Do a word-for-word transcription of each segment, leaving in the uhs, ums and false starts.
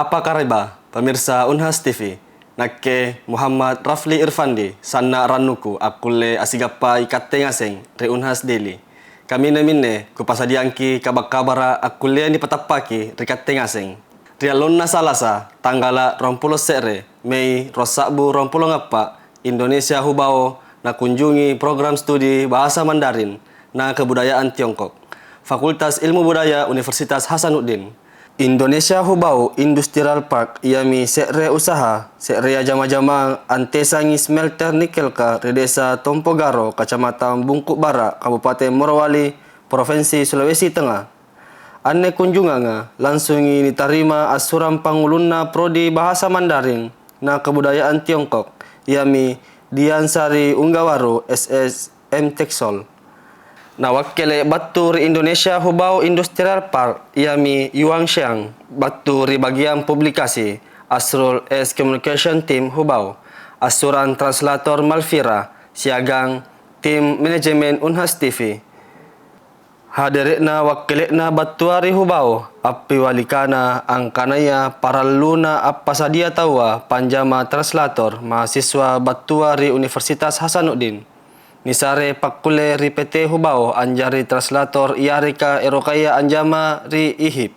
Apa kareba, pamirsa Unhas T V. Nakke Muhammad Rafli Irfandi, sanna' rannuku akkulle asigappa ikatte ngaseng ri Unhas Daily. Kaminne-minne kupasadiangki kaba'-kabara' akkullea nipatappaki ri katte ngaseng. Ri allonna Salasa, tanggala' ruampulo se're Mei, ruassa'bu ruampulong appa', Indonesia Hubao nakunjungi program studi Bahasa Mandarin na Kebudayaan Tiongkok, Fakultas Ilmu Budaya Universitas Hasanuddin. Indonesia Hubao Industrial Park iami se're usaha, se'rea jama-jamang antesangi smelter nikelka ri Desa Tompogaro, Kacamatan Bungku Bara, Kabupaten Morowali, Provinsi Sulawesi Tengnga. Anne kunjunganga langsungi nitarima assurang pangngulunna Prodi Bahasa Mandarin na Kebudayaan Tiongkok, iami Dian Sari Unggawaru, S S M Teksol. Nawakkele' battu ri Indonesia Hubao Industrial Park, iami Yuang Xiang, battu ri bagiang publikasi, Asrul S Communication Team Hubao, assurang translator Malvira, siagang tim manajemen Unhas T V. Hadere'na wakkele'na battua ri Hubao, appiwalikana angkanaya paralluna appasadia taua panjama translator mahasiswa battua ri Universitas Hasanuddin. Nisare pakkulle ri P T Hubao anjari translator yareka erokaya anjama ri ihip.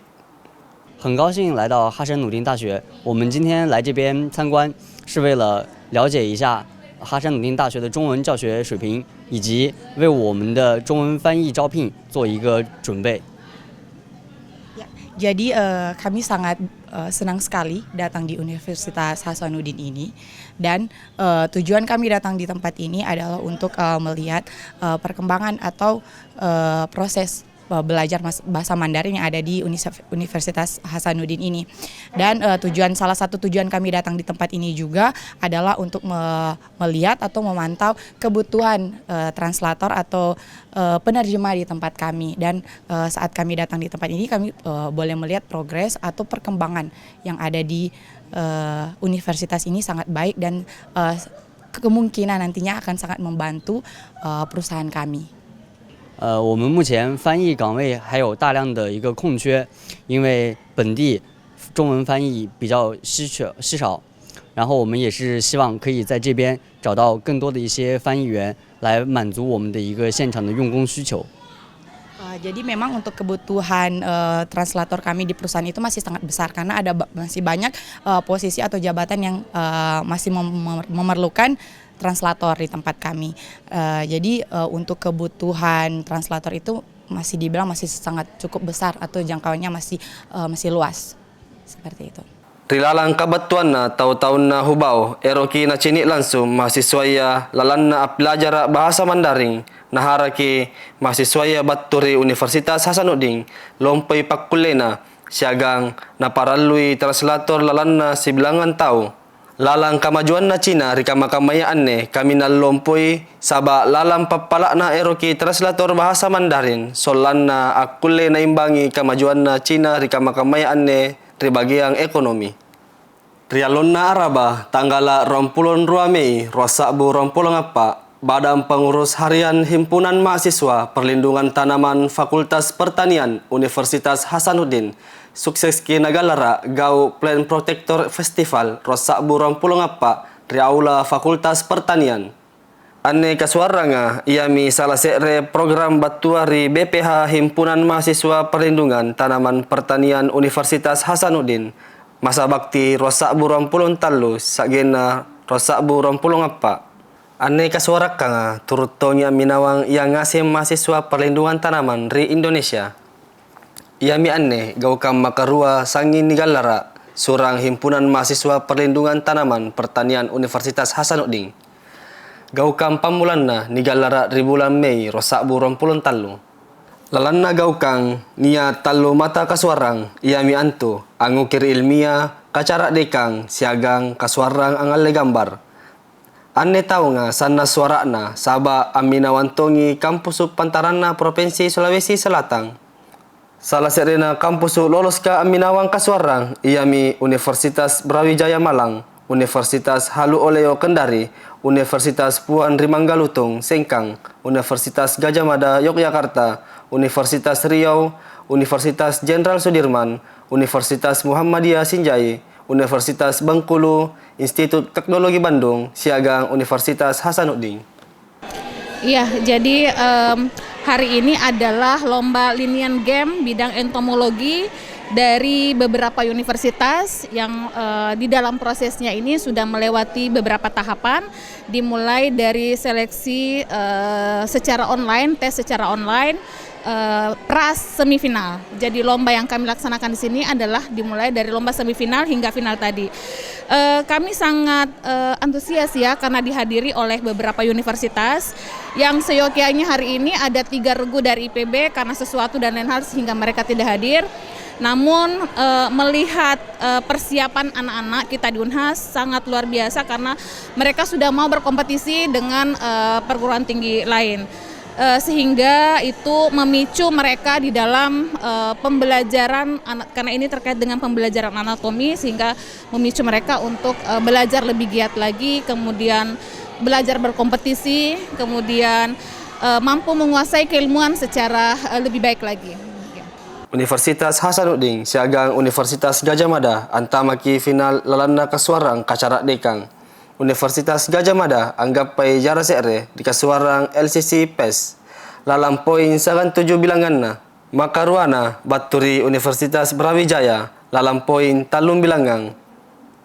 很高兴来到哈山努丁大学。我们今天来这边参观，是为了了解一下哈山努丁大学的中文教学水平，以及为我们的中文翻译招聘做一个准备。 Ya, jadi eh, kami sangat eh, senang sekali datang di Universitas Hasanuddin ini dan eh, tujuan kami datang di tempat ini adalah untuk eh, melihat eh, perkembangan atau eh, proses eh, belajar mas- bahasa Mandarin yang ada di Unisef- Universitas Hasanuddin ini. Dan eh, tujuan salah satu tujuan kami datang di tempat ini juga adalah untuk me- melihat atau memantau kebutuhan eh, translator atau eh, penerjemah di tempat kami. Dan eh, saat kami datang di tempat ini, kami eh, boleh melihat progres atau perkembangan yang ada di eh, universitas ini sangat baik dan eh, kemungkinan nantinya akan sangat membantu eh, perusahaan kami. 呃，我们目前翻译岗位还有大量的一个空缺，因为本地中文翻译比较稀缺稀少，然后我们也是希望可以在这边找到更多的一些翻译员，来满足我们的一个现场的用工需求。 Eh, jadi memang untuk kebutuhan eh, translator kami di perusahaan itu masih sangat besar karena ada ba- masih banyak eh, posisi atau jabatan yang eh, masih mem- mem- memerlukan translator di tempat kami. Eh, jadi eh, untuk kebutuhan translator itu masih dibilang masih sangat cukup besar atau jangkauannya masih eh, masih luas seperti itu. Ri lalang kabattuanna tau-taunna Hubao, eroki nacini' langsung mahasiswaya lalanna appilajara' bahasa Mandaring, naharaki mahasiswaya battu ri Universitas Hasanuddin lompoi pakkullena siagang naparallui translator lalanna sibilangngang tau. Lalang kamajuanna Cina ri kamma-kammaya anne, kaminang lompoi, saba' lalang pappala'na eroki translator bahasa Mandarin sollanna akkulle naimbangi kamajuanna Cina ri kamma-kammaya anne ri bageang ekonomi. Ri allonna Araba, tanggala' ruampulo rua Mei, ruassa'bu ruampulo appa', Badan Pengurus Harian Himpunan Mahasiswa Perlindungan Tanaman Fakultas Pertanian Universitas Hasanuddin, sukseski nagallara' gau' Plant Protector Festival ruassa'bu ruampulo appa' ri Aula Fakultas Pertanian. Anne kasuarranga iami sala se're program battua ri B P H Himpunan Mahasiswa Perlindungan Tanaman Pertanian Universitas Hasanuddin, masa bakti ruassa'bu ruampulo tallu sa'genna ruassa'bu ruampulo appa'. Anne kasuarakkanga turu' tongi amminawang ia ngaseng mahasiswa perlindungan tanaman ri Indonesia. Iami anne gaukang makarua sangnging nigallara' Surang Himpunan Mahasiswa Perlindungan Tanaman Pertanian Universitas Hasanuddin. Gaukang pammulanna nigallara' ri bulang Mei ruassa'bu ruampulo tallu. Lalanna gaukang nia' tallu mata kasuarang, iami antu angngukiri ilmia, kacara'dekang, siagang kasuarrang angngalle gambar. Anne taunga sanna' suara'na, saba' amminawang tongi kampusu' pantaranna Provinsi Sulawesi Selatan. Sala se'rena kampusu' loloska amminawang kasuarrang, iami Universitas Brawijaya Malang, Universitas Halu Oleo Kendari, Universitas Puang ri Manggalutung, Sengkang, Universitas Gajah Mada, Yogyakarta, Universitas Riau, Universitas Jenderal Sudirman, Universitas Muhammadiyah Sinjai, Universitas Bengkulu, Institut Teknologi Bandung, siagang Universitas Hasanuddin. Iya, jadi, em, hari ini adalah lomba Linnean Game bidang entomologi dari beberapa universitas yang, eh, di dalam prosesnya ini sudah melewati beberapa tahapan, dimulai dari seleksi, eh, secara online, tes secara online, eh, pra semifinal. Jadi lomba yang kami laksanakan di sini adalah dimulai dari lomba semifinal hingga final tadi. Eh, kami sangat, eh, antusias ya karena dihadiri oleh beberapa universitas yang seyogianya hari ini ada tiga regu dari I P B karena sesuatu dan lain hal sehingga mereka tidak hadir. Namun, eh, melihat, eh, persiapan anak-anak kita di Unhas sangat luar biasa karena mereka sudah mau berkompetisi dengan, eh, perguruan tinggi lain. Eh, sehingga itu memicu mereka di dalam, eh, pembelajaran ana-, karena ini terkait dengan pembelajaran anatomi, sehingga memicu mereka untuk, eh, belajar lebih giat lagi, kemudian belajar berkompetisi, kemudian, eh, mampu menguasai keilmuan secara, eh, lebih baik lagi. Universitas Hasanuddin siagang Universitas Gajah Mada antamaki final lalanna kasuarang kacara'dekang. Universitas Gajah Mada anggappai jara se're ri kasuarang L C C pes lalang poin siagang tuju bilanganna. Makaruana battu ri Universitas Brawijaya lalang poin tallung bilangngang,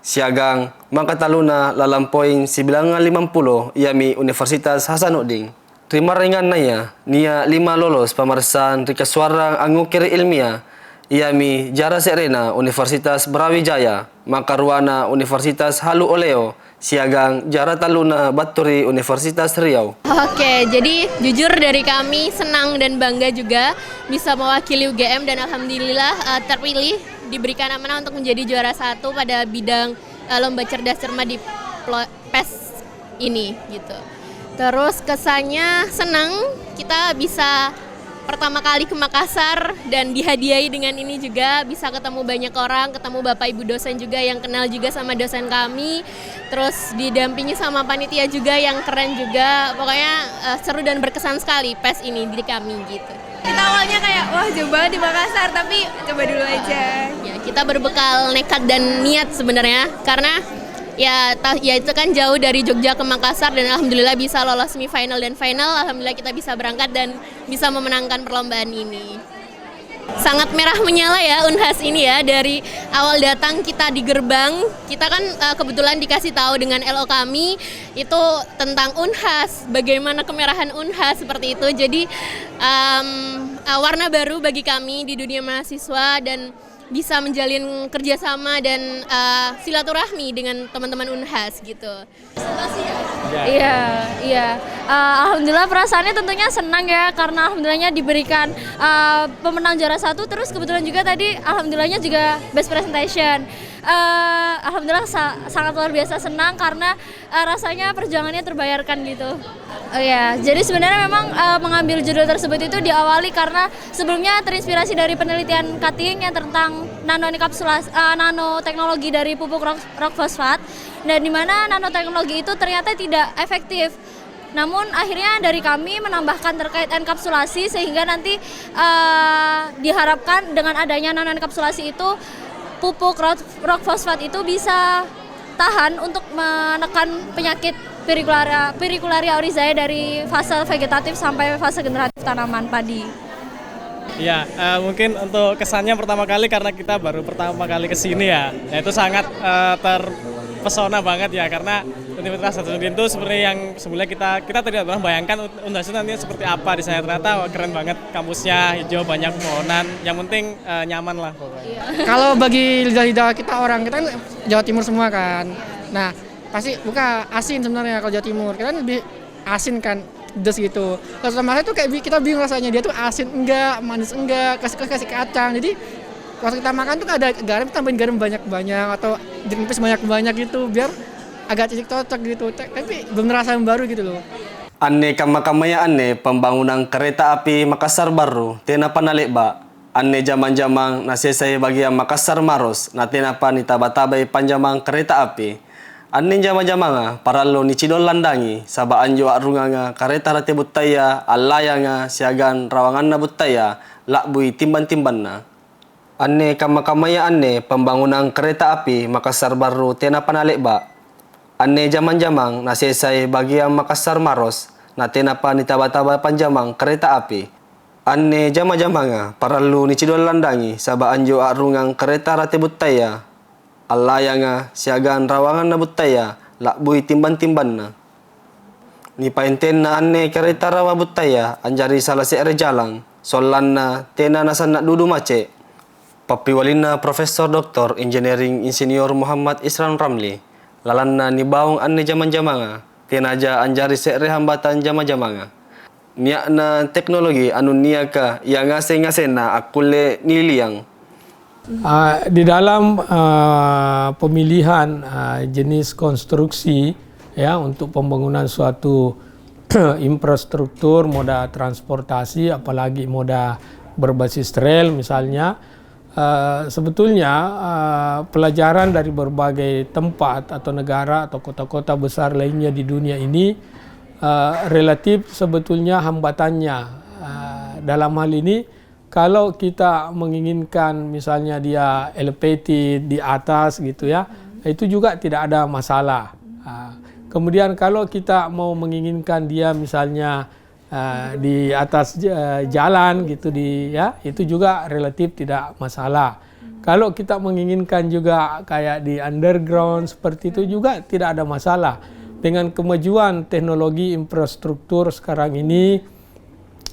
siagang makatalluna lalang poin sibilangngang limampulo iami Universitas Hasanuddin. Ri maraengannaya, nia' lima lolos pammaressang ri kasuarang angngokkere' ilmiah, iami jara se'rena Universitas Brawijaya, makaruana Universitas Halu Oleo, siagang jara talluna battu ri Universitas Riau. Oke, jadi jujur dari kami senang dan bangga juga bisa mewakili U G M dan alhamdulillah, eh, terpilih diberikan amanah untuk menjadi juara satu pada bidang, eh, lomba cerdas cermat di plo-, pes ini gitu. Terus kesannya senang, kita bisa pertama kali ke Makassar dan dihadiahi dengan ini juga, bisa ketemu banyak orang, ketemu bapak ibu dosen juga yang kenal juga sama dosen kami. Terus didampingi sama panitia juga yang keren juga. Pokoknya, eh, seru dan berkesan sekali pes ini di kami gitu. Kita awalnya kayak, "Wah, jauh banget di Makassar," tapi coba dulu aja. Ya, kita berbekal nekat dan niat sebenarnya, karena ya, ta-, ya itu kan jauh dari Jogja ke Makassar dan alhamdulillah bisa lolos semifinal dan final. Alhamdulillah kita bisa berangkat dan bisa memenangkan perlombaan ini. Sangat merah menyala ya Unhas ini ya, dari awal datang kita di gerbang, kita kan, eh, kebetulan dikasih tahu dengan L O kami itu tentang Unhas, bagaimana kemerahan Unhas seperti itu. Jadi, em, eh, warna baru bagi kami di dunia mahasiswa dan bisa menjalin kerjasama dan, eh, silaturahmi dengan teman-teman Unhas gitu. Iya, iya. Eh, alhamdulillah perasaannya tentunya senang ya, karena alhamdulillahnya diberikan, eh, pemenang juara satu, terus kebetulan juga tadi alhamdulillahnya juga best presentation. Eh, alhamdulillah sa-, sangat luar biasa senang karena, eh, rasanya perjuangannya terbayarkan gitu. Oh ya, jadi sebenarnya memang, eh, mengambil judul tersebut itu diawali karena sebelumnya terinspirasi dari penelitian Kating yang tentang nanoenkapsulasi, eh, nanoteknologi dari pupuk rock, rock fosfat. Dan di mana nanoteknologi itu ternyata tidak efektif. Namun akhirnya dari kami menambahkan terkait enkapsulasi sehingga nanti, eh, diharapkan dengan adanya nanoenkapsulasi itu pupuk rock, rock fosfat itu bisa tahan untuk menekan penyakit Pyrrhicularia, Pyrrhicularia oryzae dari fase vegetatif sampai fase generatif tanaman padi. Iya, eh, mungkin untuk kesannya pertama kali karena kita baru pertama kali ke sini ya. Ya itu sangat, eh, terpesona banget ya karena Universitas Hasanuddin itu seperti yang sebelumnya kita, kita tidak pernah bayangkan Unhas itu nantinya seperti apa di sana. Ternyata wah, keren banget kampusnya, hijau, banyak pepohonan. Yang penting, eh, nyaman lah pokoknya. Kalau bagi lidah-lidah kita orang, kita kan Jawa Timur semua kan. Nah, pasti bukan asin sebenarnya kalau Jawa Timur. Kita kan lebih asin kan, pedes gitu. Kalau sama saya tuh kayak bi-, kita bingung rasanya, dia tuh asin enggak, manis enggak, kasih, kasih, kasih kacang. Jadi waktu kita makan tuh ada garam, tambahin garam banyak-banyak atau jeruk nipis banyak-banyak gitu, biar agak cocok-cocok gitu. Ta-, tapi bener rasa yang baru gitu loh. Anne kamma-kammaya anne pambangunang kareta api Makassar Barru tenapa nale'ba'. Anne jamang-jamang nasesai bagiang Makassar Maros, natenapa nitaba-tabai panjamang kareta api. Anne jama-jamanga parallu nicidong landangi, saba' anjo a'runganga kareta rate buttaya, allayanga, siagang rawanganna buttaya, la'bui timbang-timbanna. Anne kamma-kammaya anne pambangunang kereta api Makassar Barru tenapa nale'ba'. Anne jamang-jamang nasesai bagiang Makassar Maros, natenapa nitaba-taba panjamang kereta api. Anne jama-jamanga parallu nicidoang landangi, saba' anjo a'rungang kereta rate buttaya, allayanga, siagang rawanganna buttaya la'bui timbang-timbanna. Nipaentenna anne kereta rawa buttaya anjari sala se're jalang, sollanna tena nasanna' dudu mace'. Pappiwalinna Profesor Doktor Engineering Insinyur Muhammad Isran Ramli, lalanna nibaung anne jamang-jamanga, tenaja anjari se're hambatang jama-jamanga. Nia'na teknologi anunniaka ia ngaseng-ngasenna akkulle nililiang. Ah, di dalam, ah, pemilihan, ah, jenis konstruksi, ya, untuk pembangunan suatu infrastruktur, moda transportasi, apalagi moda berbasis rel misalnya, eh, sebetulnya, eh, pelajaran dari berbagai tempat atau negara atau kota-kota besar lainnya di dunia ini, eh, relatif sebetulnya hambatannya. Eh, dalam hal ini, kalau kita menginginkan misalnya dia elevated di atas gitu ya, itu juga tidak ada masalah. Ah, kemudian kalau kita mau menginginkan dia misalnya, eh, di atas ja-, jalan gitu di, ya, itu juga relatif tidak masalah. Kalau kita menginginkan juga kayak di underground seperti itu juga tidak ada masalah. Dengan kemajuan teknologi infrastruktur sekarang ini,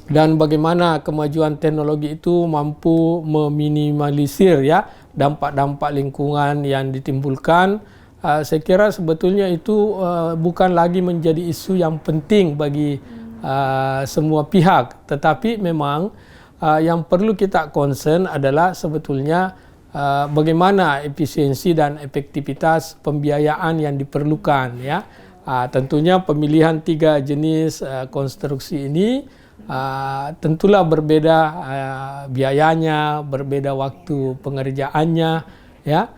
dan bagaimana kemajuan teknologi itu mampu meminimalisir, ya, dampak-dampak lingkungan yang ditimbulkan, eh, saya kira sebetulnya itu, eh, bukan lagi menjadi isu yang penting bagi, eh, semua pihak. Tetapi memang, eh, yang perlu kita concern adalah sebetulnya, eh, bagaimana efisiensi dan efektivitas pembiayaan yang diperlukan, ya. Ah, tentunya pemilihan tiga jenis, eh, konstruksi ini, ah, tentulah berbeda, ah, biayanya, berbeda waktu pengerjaannya, ya.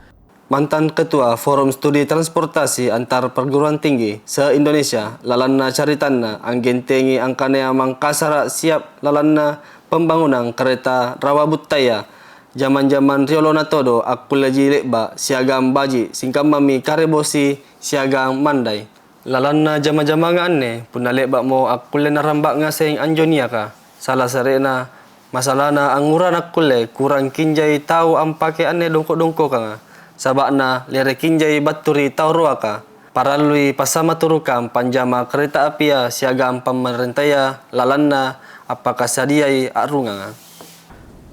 Mantan Ketua Forum Studi Transportasi Antar Perguruan Tinggi se-Indonesia, lalanna caritanna anggentengi angkanaya Mangkasara' siap lalanna pembangunang kereta rawa buttaya. Jamang-jamang riolona todo akkulleji le'ba' siagang baji', singkammami karebosi siagang mandai. Lalanna jama-jamanga anne, punna le'ba'mo akkulle naramba' ngaseng anjo niaka, sala se're'na masalana angngura nakkulle kurang kinjai tau ampake anne dongko'-dongkokanga, saba'na lere kinjai battu ri tau roaka. Parallui passamaturukang panjama kereta apia siagang pamarentaya lalanna appakasadiai a'runganga.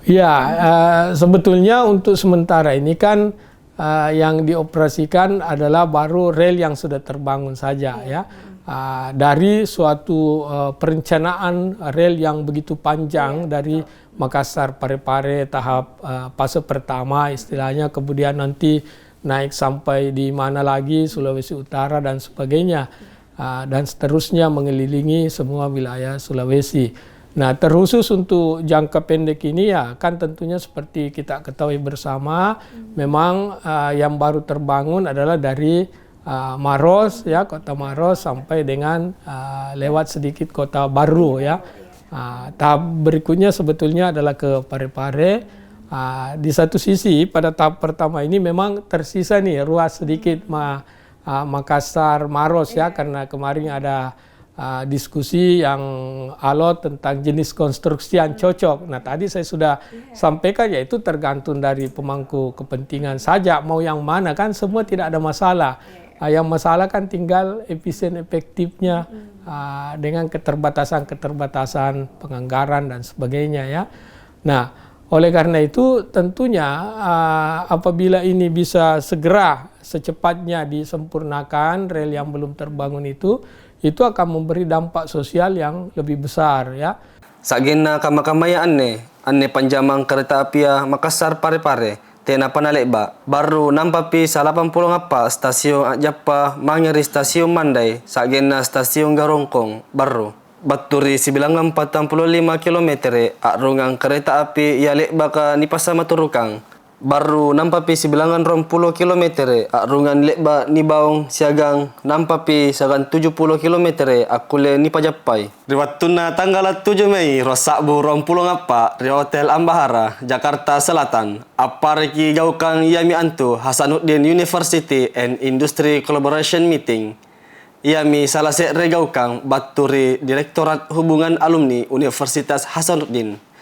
Ya, eh, sebetulnya untuk sementara ini kan, eh, yang dioperasikan adalah baru rel yang sudah terbangun saja, ya. Ah, dari suatu, eh, perencanaan rel yang begitu panjang dari Makassar, Parepare, tahap, eh, fase pertama istilahnya, kemudian nanti naik sampai di mana lagi, Sulawesi Utara dan sebagainya, ah, dan seterusnya mengelilingi semua wilayah Sulawesi. Nah, terkhusus untuk jangka pendek ini, ya, kan tentunya seperti kita ketahui bersama, memang, ah, yang baru terbangun adalah dari, ah, Maros, ya, kota Maros sampai dengan, ah, lewat sedikit kota Barru, ya. Ah, tahap berikutnya sebetulnya adalah ke Parepare. Ah, di satu sisi, pada tahap pertama ini memang tersisa nih ruas sedikit, Ma-, ah, Makassar, Maros, ya, karena kemarin ada, ah, diskusi yang alot tentang jenis konstruksi yang cocok. Nah, tadi saya sudah sampaikan, yaitu tergantung dari pemangku kepentingan saja, mau yang mana, kan semua tidak ada masalah. Ah, yang masalah kan tinggal efisien efektifnya, ah, dengan keterbatasan-keterbatasan penganggaran dan sebagainya, ya. Nah, oleh karena itu tentunya, ah, apabila ini bisa segera secepatnya disempurnakan rel yang belum terbangun itu, itu akan memberi dampak sosial yang lebih besar, ya. Sa'genna kamma-kammaya anne, anne panjamang kereta apia Makassar Parepare, tenapa nale'ba'. Barru nampapi salapang pulo appa' stasiun a'jappa mange ri Stasiun Mandai, sa'genna Stasiun Garongkong, Barru. Battu ri sibilangang patang pulo lima kilometere' a'rungang kereta api ia le'baka nipassamaturukang. Barru nampapi sibilangang ruampulo kilometere' a'rungang le'ba' nibaung siagang nampapi siagang tujupulo kilometere' akkulle nipajappai. Ri wattunna tanggala' tuju Mei ruassa'bu ruampulo ngappa' ri Hotel Ambahara, Jakarta Selatan, appareki gaukang iami antu Hasanuddin University and Industry Collaboration Meeting. Iami sala se're gaukang battu ri Direktorat Hubungan Alumni Universitas Hasanuddin.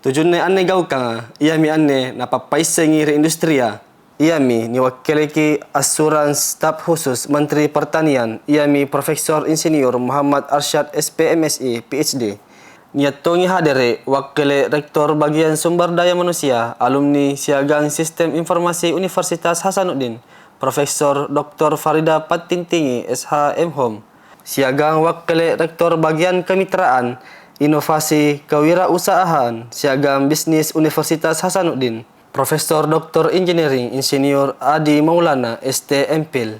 Tujunna anne gaukanga iami anne napappaissengi ri industria. Iami niwakkeleki assurang staf khusus Menteri Pertanian, iami Profesor Insinyur Muhammad Arsyad, S P M Si, P H D. Nia' tongi hadere' wakkele' Rektor Bagian Sumber Daya Manusia, Alumni, siagang Sistem Informasi Universitas Hasanuddin, Profesor Doktor Farida Pattintingi, S H, M Hom, siagang wakkele' Rektor Bagian Kemitraan, Inovasi, Kewirausahaan, siagang Bisnis Universitas Hasanuddin, Profesor Doktor Engineering Insinyur Adi Maulana, S T, M Phil.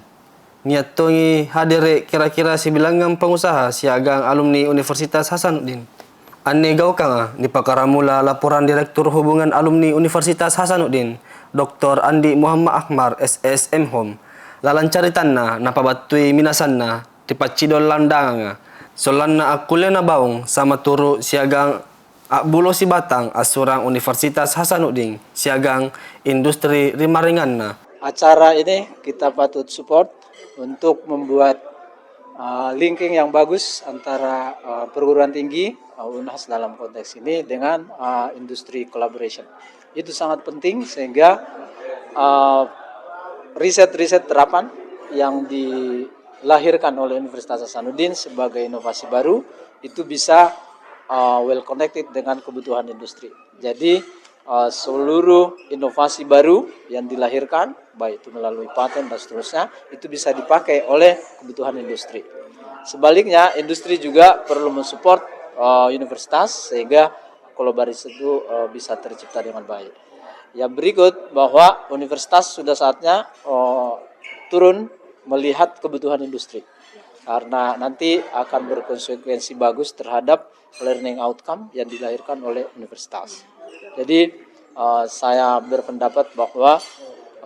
Nia' tongi hadere' kira-kira sibilangngang pangusaha siagang alumni Universitas Hasanuddin. Anne gaukanga nipakaramula laporang Direktur Hubungan Alumni Universitas Hasanuddin, Doktor Andi Muhammad Akmar, S S, M Hom, lalang caritanna napabattui minasanna ri paccidong landanganga, sollanna akkulle nabaung samaturu' siagang a'bulo sibatang assurang Universitas Hasanuddin siagang industri ri maraenganna. Acara ini kita patut support untuk membuat, uh, linking yang bagus antara, uh, perguruan tinggi, uh, Unhas dalam konteks ini dengan, uh, industri collaboration. Itu sangat penting sehingga, uh, riset-riset terapan yang dilahirkan oleh Universitas Hasanuddin sebagai inovasi baru itu bisa, uh, well connected dengan kebutuhan industri. Jadi, uh, seluruh inovasi baru yang dilahirkan, baik itu melalui paten dan seterusnya, itu bisa dipakai oleh kebutuhan industri. Sebaliknya, industri juga perlu mensupport, uh, universitas sehingga kolaborasi itu, uh, bisa tercipta dengan baik. Yang berikut, bahwa universitas sudah saatnya, uh, turun melihat kebutuhan industri. Karena nanti akan berkonsekuensi bagus terhadap learning outcome yang dilahirkan oleh universitas. Jadi, eh, saya berpendapat bahwa,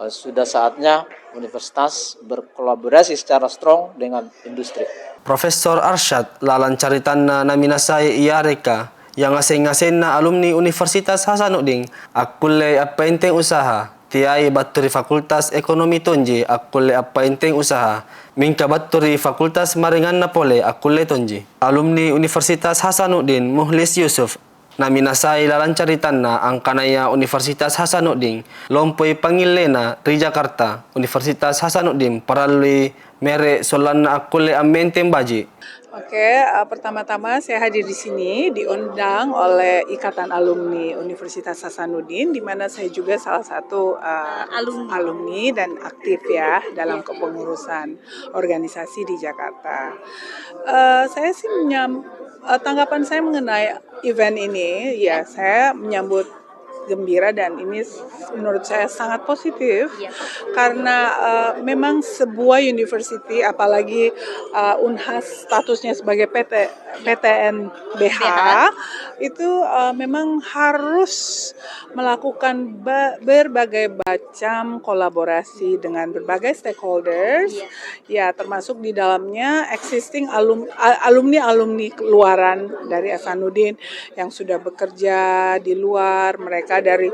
eh, sudah saatnya universitas berkolaborasi secara strong dengan industri. Profesor Arsyad lalang caritanna naminasai yareka yangaseng-ngasenna alumni Universitas Hasanuddin akkullei appaenteng usaha. Teai battu ri Fakultas Ekonomi tonji akkulle appaenteng usaha, mingka battu ri fakultas maraenganna pole akkulle tonji. Alumni Universitas Hasanuddin Mukhlis Yusuf naminasai lalang caritanna angkanaya Universitas Hasanuddin lompoi pangngillena ri Jakarta. Universitas Hasanuddin parallui mere' sollanna akkulle ammenteng baji'. Oke, eh, pertama-tama saya hadir di sini diundang oleh Ikatan Alumni Universitas Hasanuddin, di mana saya juga salah satu, eh, alumni dan aktif ya dalam kepengurusan organisasi di Jakarta. Eh, saya sih menyam-, eh, tanggapan saya mengenai event ini, ya saya menyambut gembira dan ini s-, menurut saya sangat positif karena, eh, memang sebuah university, apalagi, eh, Unhas statusnya sebagai P T, P T N B H, itu, eh, memang harus melakukan ba-, berbagai macam kolaborasi dengan berbagai stakeholders, ya, termasuk di dalamnya existing alum-, a-, alumni-alumni keluaran dari Hasanuddin yang sudah bekerja di luar, mereka dari,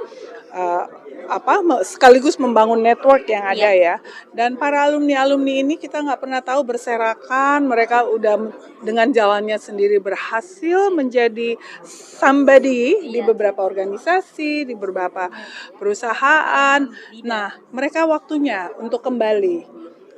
eh, apa, me-, sekaligus membangun network yang ada ya. Dan para alumni-alumni ini kita nggak pernah tahu berserakan, mereka udah m-, dengan jalannya sendiri berhasil menjadi somebody di beberapa organisasi, di beberapa perusahaan. Nah, mereka waktunya untuk kembali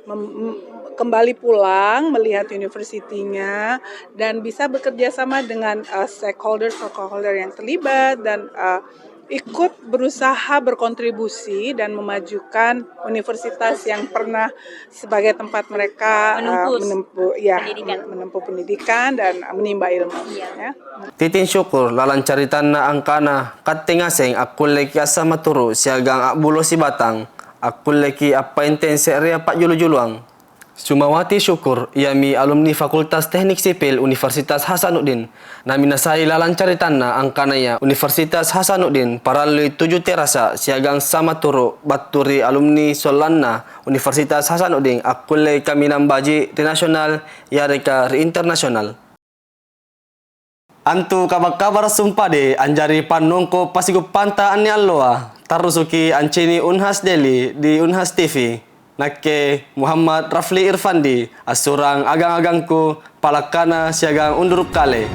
mem-, m-, kembali pulang melihat university-nya dan bisa bekerja sama dengan, eh, stakeholder-stakeholder yang terlibat dan, eh, ikut berusaha berkontribusi dan memajukan universitas yang pernah sebagai tempat mereka, eh, menempuh, ya, menempuh pendidikan dan menimba ilmu, ya. Titin syukur lalang caritanna angkana katte ngaseng akkulleki assamaturu' siagang a'bulo sibatang, akkulleki appaenteng se'rea pa'julu-juluang. Sumawati Syukur, iami alumni Fakultas Teknik Sipil Universitas Hasanuddin, naminasai lalang caritanna angkanaya Universitas Hasanuddin parallui tuju terasa siagang samaturu' battu ri alumni sollanna Universitas Hasanuddin akkullei kaminang baji' ri nasional yareka ri internasional. Antu kaba'-kabara' sumpade anjari pannongko' pasiguppanta anne alloa. Tarrusuki ancini' Unhas Daily di Unhas T V. Nakke Muhammad Rafli Irfandi, assurang agang-agangku, palakkana siagang unduru' kale.